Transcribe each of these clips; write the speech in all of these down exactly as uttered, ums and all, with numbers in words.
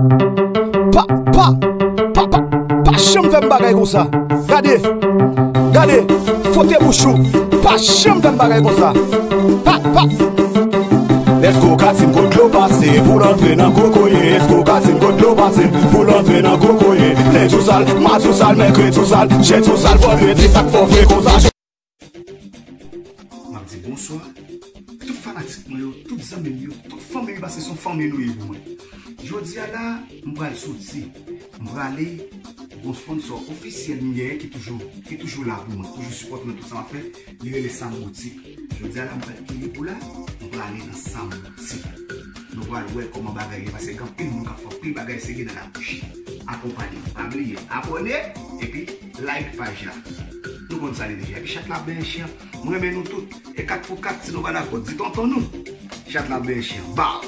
Pa, pa, pa, pa, pa janm fè m bagay konsa. Gade, gade, fwote bouch ou. Pa janm fè m bagay konsa. Pa, pa. Lèsko katim kot dlo pase pou l antre nan kokoye. Lèsko katim kot dlo pase pou l antre nan kokoye. Lendi w sal, madi w sal, mèkredi w sal, jedi w sal, vandredi sa k fè w vle konsa. M ap di bonswa tout fanatik mwen yo, tout zanmi m yo, tout fanmi m, paske se yon fanmi nou ye pou mwen. Jodi a la, m pral soti, m prale yon sponsò ofisyèl m genyen ki toujou, ki toujou la pou mwen, toujou sipòte mwen tout sa m ap fè, li rele Sam Boutique. Jodi a la, m pral kile pou la, m prale nan Sam Boutique. Nou pral wè kòman bagay ye, paske gen anpil moun k ap fè anpil bagay serye nan labouch. Akonpanye m, pa bliye abòne, epi like paj la. Nou konn sa li deja. Epi chat la benyen chen. M renmen nou tout. E kat pou kat, si nou pa dakò, di tonton nou. Chat la benyen chen. Baw!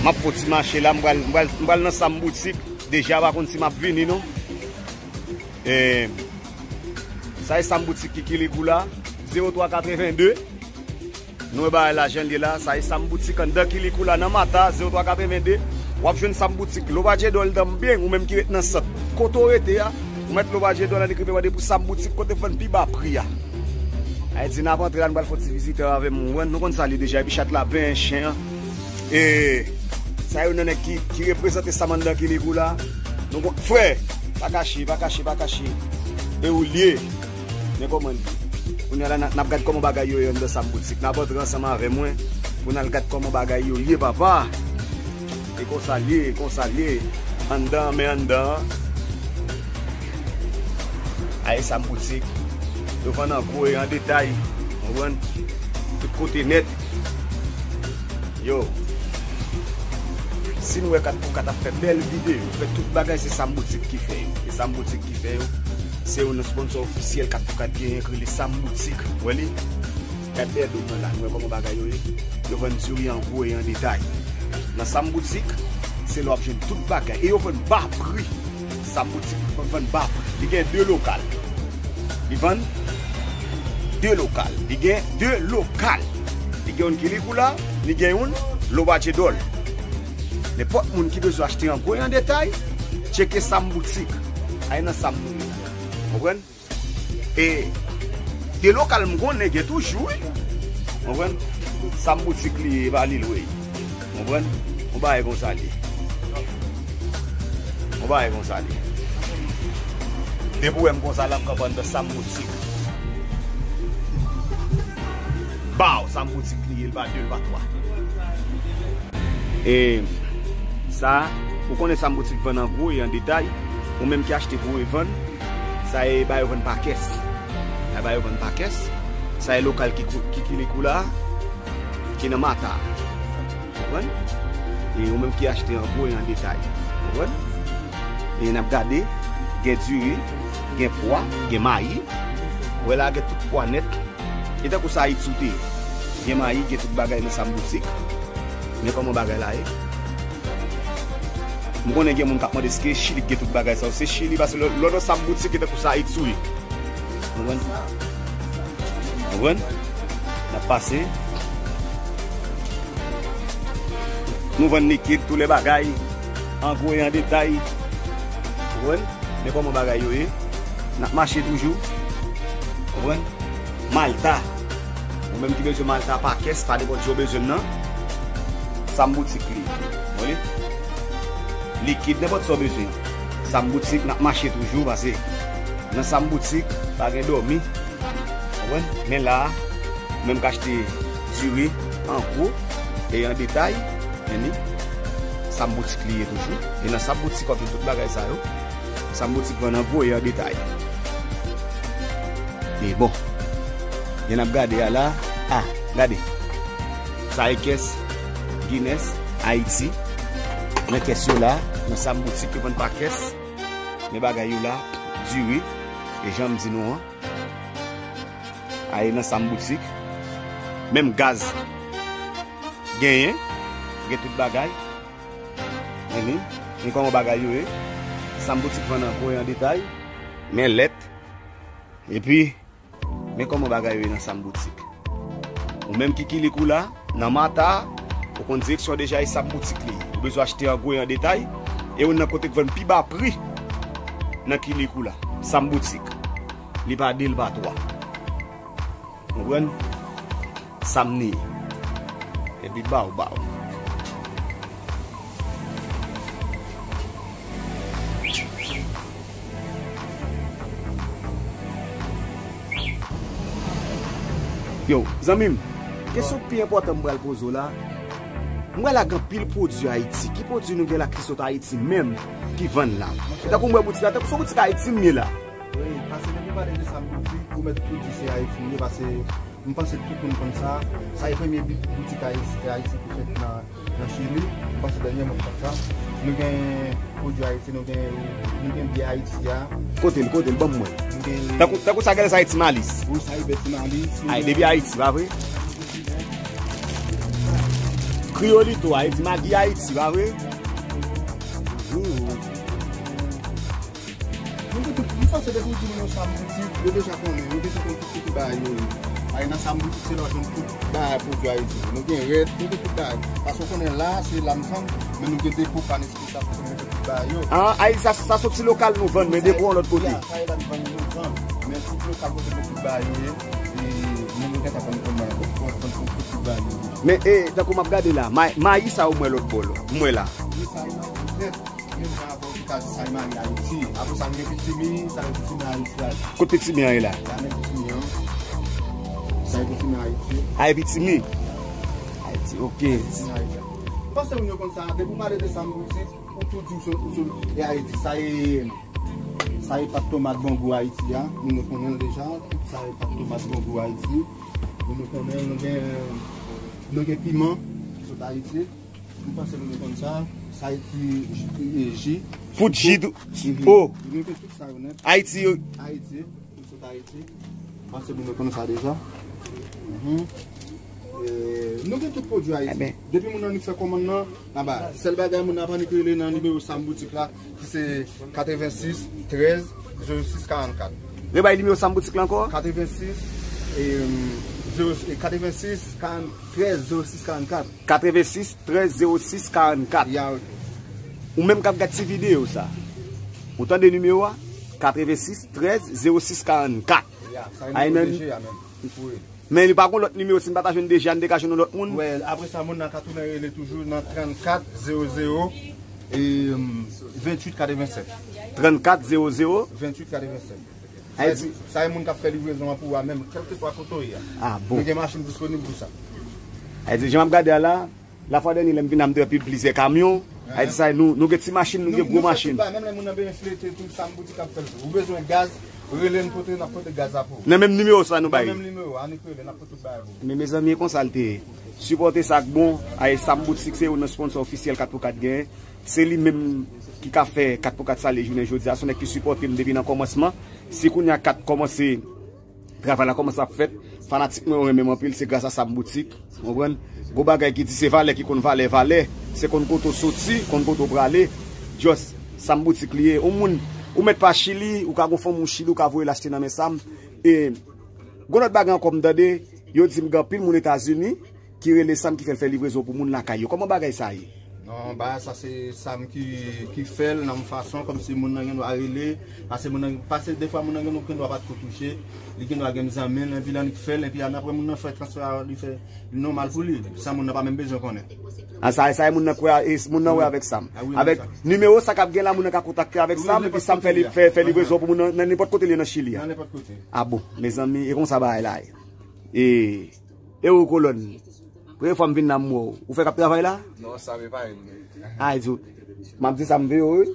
M ap fè ti mache la, m pral, m pral, m pral nan Sam Boutique. Deja, pa konn si m ap vini, non. E, sa e Sam Boutique ki Kilikou la. Zewo twa katreven de. Nou wè bagay la jan l ye la, sa e Sam Boutique anndan Kilikou la nan Mata, zewo twa katreven de. W ap jwenn Sam Boutique, Lobaje Dòl dan byen, ou menm ki ret nan sant. Kote w rete a, ou mèt Lobaje Dòl, annik rive mande pou Sam Boutique, kote vann pi ba pri a. Ayiti, n ap antre la, nou pral fè yon ti vizitè avè m, ou konprann, nou konn sa li deja, epi chat la benyen chen an. E, sa yo nan nèg ki, ki reprezante Sam anndan Kilikou la. Nou konn, frè, pa kache, pa kache, pa kache. E ou l ye. Men kòman l ye. Kounye a la, n a, n ap gad kòman bagay yo ye anndan Sam Boutique. N ap antre ansanm avè mwen pou n al gad kòman bagay yo ye, papa. E konsa l ye, e konsa l ye. Anndan an, men anndan an. Aye Sam Boutique. Yo vann an gwo e an detay. Konprann? Tout kote nèt. Yo. Si n wè kat pou kat ap fè bèl videyo, fè tout bagay, se Sam Boutique ki fè yo. Se Sam Boutique ki fè yo. Se youn nan sponsò ofisyèl kat pou kat genyen ki rele Sam Boutique. Wè li? Gad dèyè do m nan la, nou wè kòman bagay yo ye. Yo vann diri an gwo e an detay. Nan Sam Boutique, se la w ap jwenn tout bagay. E yo vann ba pri. Sam Boutique vann ba pri. Li gen de lokal. Li vann de lokal. Li gen de lokal. Li gen youn Kilikou la, li gen youn Lobaje Dòl. Nenpòt moun ki bezwen achte an gwo e an detay, tcheke Sam Boutique. Ay nan Sam nou ye la. Konprann? E de lokal m konnen gen toujou, wi. Konprann? Sam Boutique li ye, e pa Lil Wayne. Konprann? Yon bagay konsa li ye. Yon bagay konsa li ye. Depi w wè m konsa la, m kanpe anndan Sam Boutique. Baw, Sam Boutique li ye, l pa de, l pa twa. E sa, ou konnen Sam Boutique vann an gwo e an detay. Ou menm ki achte pou revann, sa e ba yo vann pa kès. Sa e ba yo vann pa kès. Sa e lokal ki, ki, ki Kilikou la, ki nan Mata. Konprann? E ou menm ki achte an gwo e an detay. Konprann? E n ap gade, gen diri, gen pwa, gen mayi. Ou wè la, gen tout pwa nèt. E tankou sa Ayiti ou te ye. Gen mayi, gen tout bagay nan Sam Boutique. Men kòman bagay la ye. M konnen gen moun k ap mande èske Chili k gen tout bagay sa yo. Se Chili, paske lè, lè w nan Sam Boutique, e tankou sa Ayiti ou ye. Konprann? Konprann? N ap pase. Nou vann likid, tout lè bagay, an gwo e an detay. Konprann? Men kòman bagay yo ye. N ap mache toujou. Konprann? Malta. Ou menm ki bezwen malta pa kès, pa nenpòt jan w bezwen l nan. Sam Boutique li. Wè li? Likid, nenpòt sa w bezwen. Sam Boutique, n ap mache toujou, pase nan Sam Boutique, pa gen dòmi. Konprann? Men la a, ou menm k achte diri an gwo e an detay, men ni Sam Boutique li ye toujou. E nan Sam Boutique w ap jwenn tout bagay sa yo. Sam Boutique vann an gwo e an detay. E bon. Jan n ap gade a la. A, gade. Sa e kès Guinness Haïti. Men kès yo la, nan Sam Boutique yo vann pa kès. Men bagay yo la, diri. E jan m di nou an. Aye nan Sam Boutique. Menm gaz. Genyen. Gen tout bagay. Men ni, men kòman bagay yo ye. Sam Boutique vann an gwo e an detay. Men lèt. Epi, men kòman bagay yo ye nan Sam Boutique. Ou menm ki Kilikou la, nan Mata, ou konn direksyon deja e Sam Boutique li ye. Ou bezwen achte an gwo e an detay. E youn nan kote k vann pi ba pri nan Kilikou la. Sam Boutik. Li pa de, li pa twa. Konprann? Sam ni. Epi baw, baw. Yo, zanmi m, kesyon ki pi enpòtan m pral poze w la, m wè la gen anpil pwodui Ayiti. Ki pwodui nou gen la ki sot Ayiti menm ki vann la? E tankou m wè boutik la, tankou se yon boutik Ayiti m ye la. Wi, paske depi w pale de Sam Boutik, ou mèt tou di se Ayiti m ye, paske m panse tout moun konn sa. Sa e premye bi-, boutik Ayiti, Ayiti ki fèt nan, nan Chili. M panse dènyèman m konn sa. Nou gen pwodui Ayiti, nou gen, nou gen biyè Ayiti a. Kote l, kote l, ban m wè. Nou gen Tankou, tankou sa, gade sa, e Ti Malis. Wi, sa e bè Ti Malis. Ay, depi Ayiti, pa vre? Kriyolito, Ayiti, Magi Ayiti, pa vre? Wi, wi. Nou gen tout, m panse depi w di moun yo Sam Boutik, yo deja konnen, yo deja konn tout, tout bagay yo ye. Ay, nan Sam Boutik, se la w jwenn tout bagay pwodui Ayiti yo. Nou gen rèd, nou gen tout bagay. Paske w konnen la, se la m vann, men nou gen depo pa nesesè pou nou mete tout bagay yo. Ah, ay, sa, sa soti lokal nou vann, men depo an lòt kote. Ya, sa e la nou vann, nou vann. Men tout lokal kote nou tout bagay yo ye, e moun yo gentan konn kòman, konn, konn, konn tout bagay yo ye. Men, e, tankou m ap gade la, may-, mayi sa yo m wè lòt bò, m wè la. Wi, sa e nan Menm jan avè w ki ka di sa e mayi Ayiti. Apre sa, nou gen pitimi, sa e pitimi Ayiti a. Kot pitimi an ye la? La men pitimi an. Sa e pitimi Ayiti. A, e pitimi Ayiti, ok. Pitimi Ayiti a. Panse moun yo konn sa, depi w pale de Sam Boutik, ou tou di ou se, ou se, e Ayiti. Sa e, sa e pat tomat bon gou Ayiti a. Moun yo konnen l deja. Sa e pat tomat bon gou Ayiti. Moun yo konnen l, nou gen, nou gen piman ki sot Ayiti. M panse moun yo konn sa. Sa Ayiti, ji, ji. Fout ji tou. Mhm. Oh. Nou gen tout sa yo nèt. Ayiti yo. Ayiti, nou sot Ayiti. M panse moun yo konn sa deja. Mhm. E, nou gen tout pwodui Ayiti. Depi moun nan annik fè kòmann nan, naba. Sèl bagay moun nan pa annik rele nan nimewo Sam Boutik la, ki se katrevensis trèz zewo sis karannkat. Rebay nimewo Sam Boutik la ankò? Katrevensis, e, zewo, e, katrevensis karannkat. Trèz zewo sis karannkat. Katrevensis trèz zewo sis karannkat. Ya, ok. Ou menm k ap gad ti videyo sa, ou tande nimewo a? Katrevensis trèz zewo sis karannkat. Ya, sa e nimewo D G a menm. Wi. Men li pa gon lòt nimewo, si n pa ta jwenn D G a, n te ka jwenn yon lòt moun? Wè, apre sa, moun nan ka tounen rele toujou nan trannkat zewo zewo, e, venntuit katrevennsèt. Trannkat zewo zewo? Venntuit katrevennsèt. Sa e di, sa e moun k ap fè livrezon an pou ou a menm, kèlkeswa kote w ye a. Ah, bon. Nou gen machin disponib pou sa. Sa e di, jan m ap gade a la, lafwa dènye lè m vin la, m te wè pi plizyè kamyon. Sa e di, sa e nou, nou gen ti machin, nou gen gwo machin. Menm lè moun nan bezwen flete tou, Sam Boutik ap fè l tou. Ou bezwen gaz, rele n pote, n ap pote gaz la pou ou. Nan menm nimewo sa nou bay? Nan menm nimewo, annik rele, n ap pote tout bagay pou ou. Men mezanmi, e konsa l te ye. Sipòte sa k bon, a e Sam Boutik se youn nan sponsò ofisyèl kat pou kat genyen. Se li menm ki ka fè kat pou kat sa ale jounen jodi a. Se yon nèg ki sipòte m depi nan kòmansman. Si kounye a kat kòmanse, travay la kòmanse ap fèt, fanatik mwen yo renmen m anpil, se gras a Sam Boutik, w konprann? Gon bagay ki di se valè ki konn valè, valè, se konn kote w soti, konn kote w prale. Just, Sam Boutik li ye. Yon moun, ou mèt pa Chili, ou ka gon fanmi w Chili, ou ka voye l achte nan men Sam. E, gon lòt bagay ankò m tande, yo di m gen anpil moun Etazini, ki rele Sam ki fè l fè livrezon pou moun lakay yo. Kòman bagay sa ye? Non, bagay sa se Sam ki, ki fè l nan yon fason kòmsi moun nan gen dwa rele, paske moun nan, paske defwa moun nan gen, gen dwa pa t ko touche, li gen dwa gen zanmi l, epi l annik fè l, epi apre moun nan fè transfè a, li fè nòmal pou li, san moun nan pa menm bezwen konnen. A, sa, sa e moun nan kwè, e, moun nan wè avèk Sam. Avèk nimewo sa k ap gen la, moun nan ka kontakte avèk Sam, epi Sam fè li, fè, fè livrezon pou moun nan, nan nenpòt kote li ye nan Chili a. Nan nenpòt kote. A bon, mezanmi, e konsa bagay la ye. E, E ou kolòn? Premye fwa m vin la m wè w. Ou fèk ap travay la? Non, sa m e pa yon. Ay, di w. M ap di sa m vle w, wi.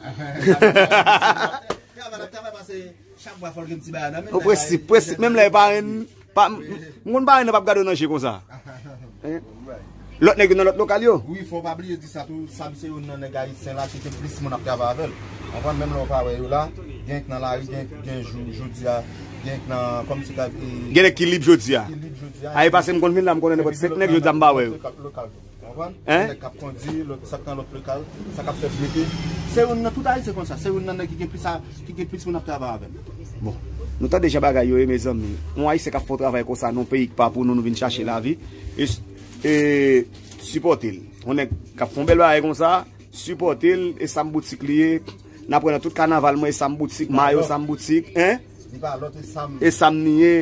Travay, travay, pase chak mwa fò l gen ti bagay nan men l. Ou prensip, prensip. Menm lè e parenn, pa, m, m konn parenn nan p ap gade w nan je konsa. Lòt nèg yo nan lòt lokal yo? Wi, fò w pa bliye di sa tou. Sam se youn nan nèg ayisyen la ki gen plis moun ap travay avè l. Konprann? Menm lè w pa wè yo la, gen k nan lari, gen, gen jou, jodi a, gen k nan, kòmsi ka, e, gen nèg ki lib jodi a. Ki lib jodi a. A, e pase m konn vin la, m konnen nenpòt senk nèg jodi a m pa wè yo. Konprann? Hein? Nèg k ap kondi, lòt, sa k nan lòt lokal, sa k ap fè flete. Se youn nan tout ayisyen konsa, se youn nan nèg ki gen plis a, ki gen plis moun ap travay avè l. Bon, nou tande jan bagay yo ye, mezanmi. Yon ayisyen k ap fè yon travay konsa nan yon peyi k pa pou nou, nou vin chache lavi. E, e, sipòte l. Yon nèg k ap fè yon bèl bagay konsa, Sipòte l, e Sam Boutik li ye. N ap wè nan tout kanaval mwen, e Sam Boutik, mayo Sam Boutik, en? Li pa lòt e Sam. E Sam li ye.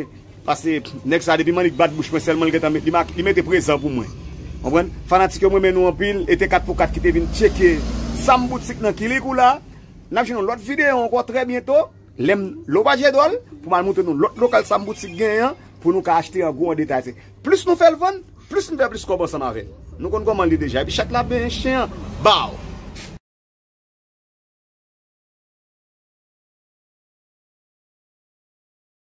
Paske nèg sa depi m annik bat bouch mwen sèlman l gentan met, li, ma- li mete prezan pou mwen. Konprann? Fanatik yo mwen men nou anpil, e te kat pou kat ki te vin tcheke Sam Boutik nan Kilikou la. N ap jwenn yon lòt videyo ankò trè byento. Lè m lo pa je dwòl, pou m al montre nou lòt lokal Sam Boutik genyen an, pou nou ka achte an gwo an detay. Se plis nou fè l vann, plis nou fè plis kòb ansanm avè l. Nou konn kòman l ye deja. Epi chat la benyen chen an, baw!